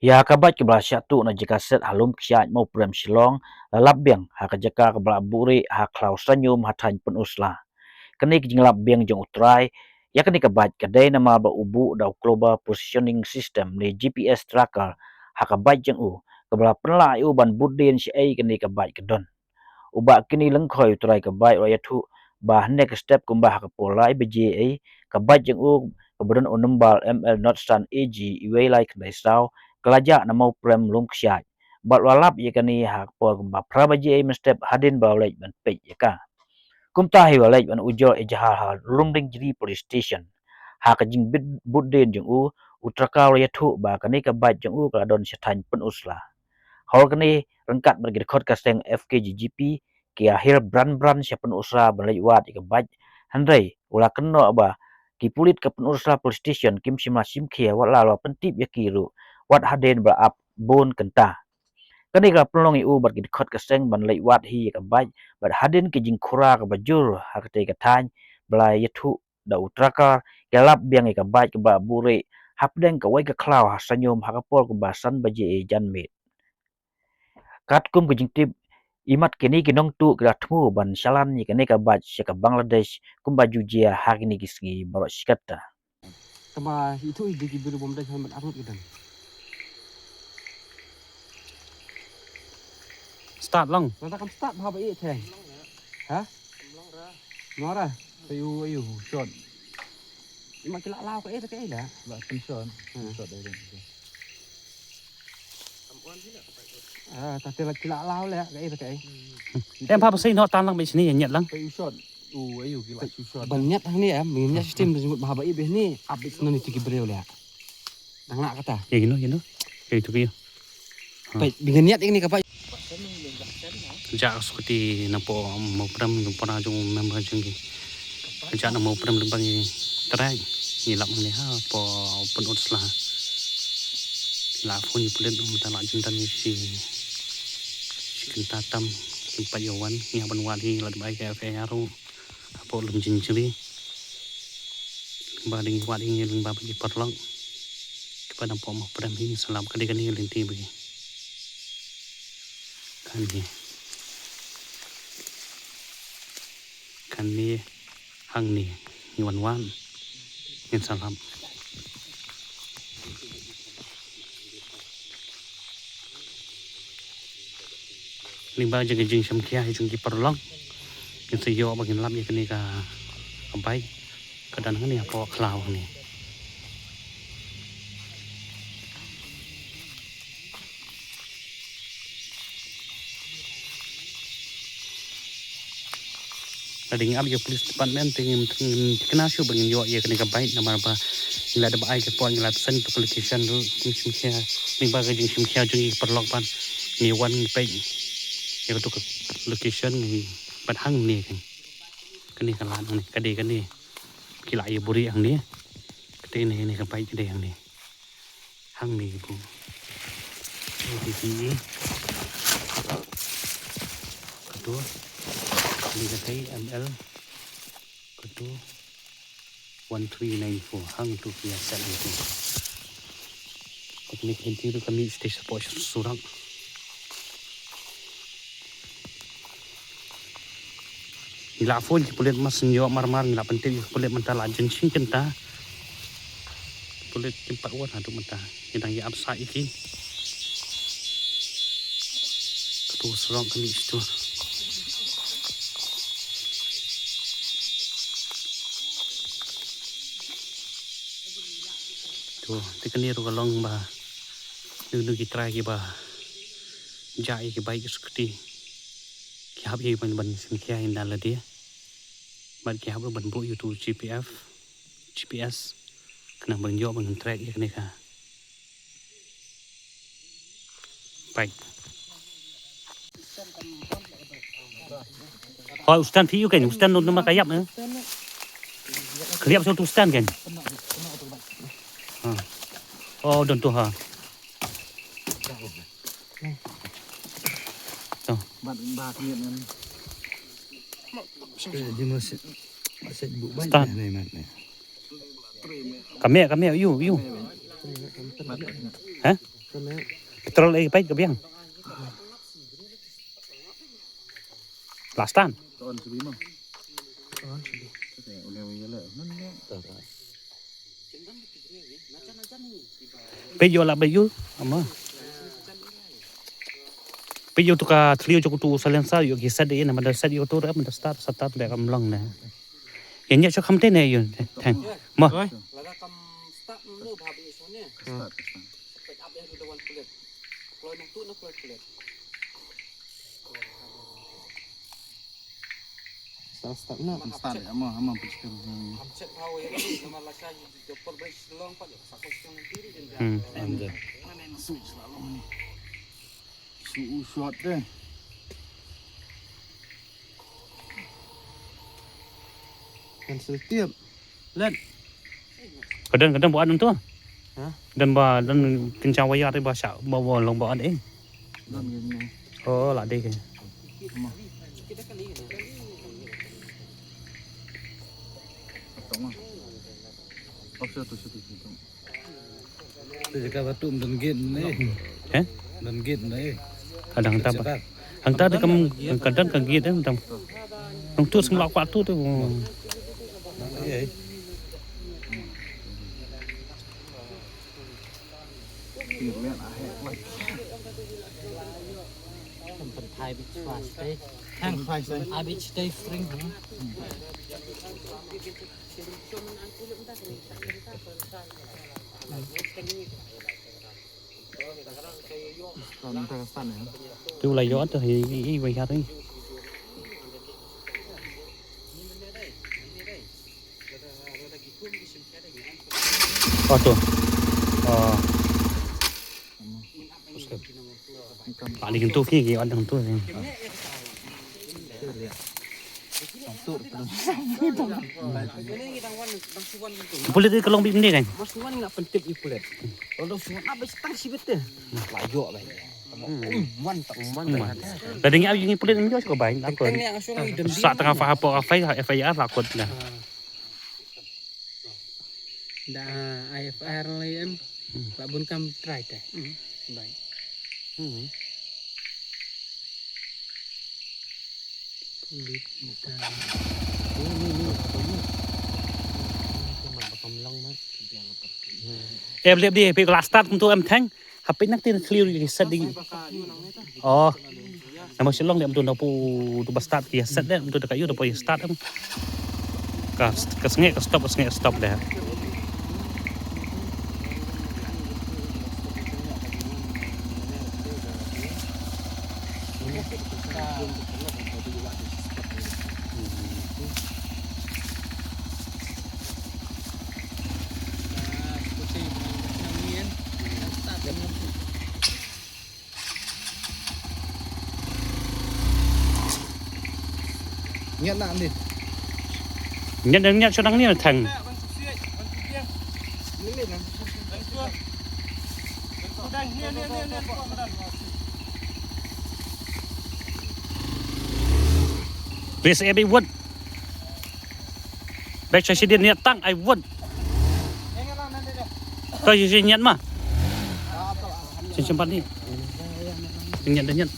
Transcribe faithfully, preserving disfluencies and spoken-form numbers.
Ïa ka bike kaba la shah tuh na jaka set ha Lumkshaid Mawprem Shillong la lap biang ha ka jaka kaba la buhrieh ha khlaw Sanium ha thaiñ Pynursla. Kane ka jinglap biang jong u trai ïa kane ka bike ka dei namar ba u buh da u Global Positioning System ne G P S tracker ha ka bike jong u kaba la pynlah ïa u ban bud dien shaei kane ka bike ka don. U Bah Kini Lyngkhoi u trai ka bike u la ïathuh ba hynne ka step kumba ha ka por lai baje ei ka bike jong u kaba don u number M L not san A G uwei lai khyndai saw ka la jah na Mawprem Lumkshaid. Bad u la lap ïa kane ha ka por kumba phra baje ei mynstep hadien ba u leit ban peit ïa ka. Kumta hi u la leit ban ujor ejahar ha Lumdiengjri Police Station. Ha ka jingbud dien jong u, u tracker u la ïathuh ba kane ka bike jong u ka la don sha thaiñ Pynursla. Halor kane ryngkat bad ki dkhot ka seng F K G G P ki ïa hiar bran bran sha Pynursla ban leit wad ïa ka bike. Hynrei u la kynnoh ba ki pulit ka Pynursla Police Station kim shym la shim khia wat la la pyntip ïa ki ruh wat hadien ba la ap bun kynta. Kane ka la pynlong ïa u bad ki dkhot ka seng ban leit wad hi ïa ka bike bad hadien ka jingkhura kaba jur ha katei ka thaiñ ba la ïathuh da u tracker ki la lap biang ïa ka bike kaba buhrieh hapdeng kawei ka khlaw ha Sanium ha ka por kumba san baje ei janmiet. Katkum ka jingtip imat kine ki nongtuh ki la thmu ban shalan ïa kane ka bike sha ka Bangladesh kumba ju jia ha kine ki sngi baroh shi katta. Tama itu i digi biru bom dai helmet arut idan. Start lang. Lada kam start bha ba i theng. Ha? Nora. Ayu ayu shot. Ima kila lau ka ita ka ila. La kan shot. Hmm. Shot dai dai. Ah, ta kila kila lau le ka ita ka i. Em pha ba sei no tan lang ba sini nyet lang. Ayu shot. U ayu kila ayu shot. Ban nyat hangni em, ban nyat system ban jemput bha ba i bih ni. Abis nani tiki breu le. Dang nak kata. Ya gino gino. Ya itu kaya. Pai, bingan niat ini ka pai. Ja skuti na po mau prem jong pora jong member jong ki. Ja na mau prem lembang ini. Terai. Ni lap ni ha po pun ut slah. La phone ni pulit um ta la jintan ni si. Si kenta tam. Kimpat yawan. Ni aban wali la bai ka F I R. Hapoh Lumdiengjri. Lyngba dang wad ïa ngi lyngba bad ki paralok. Kiba dang pom prem hi salap ka dei kane ka lynti ba ki. Kane. Kane hangne ngi wan wan. Ngin salap. Lyngba jong ka jingshim khia jong ki paralok. Ngin sa ïoh ba ngin lap ïa kane ka, ka bike. Ka don hangne hapoh khlaw hangne. Lada ngin ap ïa police department te ngin, ngin thikna shuh ba ngin ïoh ïa kane ka bike namar ba ngi la dep ai ka por, ngi la send ka location ruh, jingshim khia, lyngba ka jingshim khia jong ki paralok pat ngi wan peit ïa kato ka location ngi pat hangne kan. Kane ka lad hangne, ka dei kane. Ki la ïa buhrieh hangne. Kane, kane ka bike ka dei hangne. Hangne ki bun. Kane ka dei kato. Kane ka dei M L. Kato. One three nine four. Hangto ki ïa set hangto. Kane ka lynti ruh ka mih stage hapoh surok. Ngi la phone ki pulit, mas ngi ïoh marmar, ngi la pyntip ïa ki pulit mynta la jin shim kynta. Pulit kim pat wan haduh mynta. Ngi dang ïa ap sah ïa ki. Kato surok ka mih sha to. To, te kane ruh ka long ba. Dei, dei ki trai kiba jah ïa ki bike ki scooty. Ki hap ïa ban, ban shim khia ïa lade. Bad ki hap ruh ban buh ïa uto u G P F, G P S. Khnang ban ïoh ban track ïa kane ka bike. Hoi, u stand phi ïoh kein, u stand namar ka ïap, eh. Ka ïap sha uto u stand kein. Ha. Oh, don to ha. To. Bat ba kmiat ngan. Di masjid. Start. Ka meh, ka meh, ïu, ïu. Ha? Petrol ai peit ka biang. Last time. Peit ïoh lah ba ïoh ama. Peit ïoh tu ka thliew jong utu silencer ïoh ki set ïa na mada set ïoh tu re mada start start de kam long ne. Ïa nya shu kham te ne ïoh thang. Ma. Lada kam start no bha ba ïoh shane. Start, start. Peit ap ïa tu da wan kulit. Kloi nang tu na kloi kulit. Start, start na. Start ïa ma, ma pechkem. Ham chet bha ïa tu nama la sha ïoh por bre shlong pat ïoh sa ko shlong tiri den. Hmm. Ande. Mana switch la long ni. Su u shot de. Cancel tiap. Let. Ka don, ka don ba wan tu. Ha? Don ba don kynchang wayar ba sha ba ba long ba wan eh. Don gini. Oh, la dei ke. Ma. Tong ma. Offset tu situ situ. Tu jaka batu don gate ne. Eh? Don gate ne. Kadang tak. Hangta de kam kadang ka gate eh tam. Nang tu sembah kwah tu tu. Iya. Thai beach fast eh. Thai beach day spring. Tu la ïoh tu hi i wei hat ni. Oh tu. Oh. Paling tu ki ki ada tu. Pulit ka long bim ni kan. Mas wan nga pyntip i pulit. Lalu suan apa tang sibit te. Layo bai. Wan tak wan. Tadi ngi ap ngi pulit ngi ko bai. Sa tengah fa hapo F I R la kot na. Da I F R lai em. Ba bun kam try te. Bai. Em lep di pe la start kum tu em theng. Hape nak tin clear di set di. Oh. Nama shlong lep tu na pu tu ba start ki set de tu da ka yu da pu start em. Ka ka snge ka stop ka snge stop de. Ngiat na andi. Ngiat na ngiat sodang ni na thang. Please everyone. Bek sa sidin niat tang ai wut. To si si niat ma. Si simpan ni. Niat dah niat.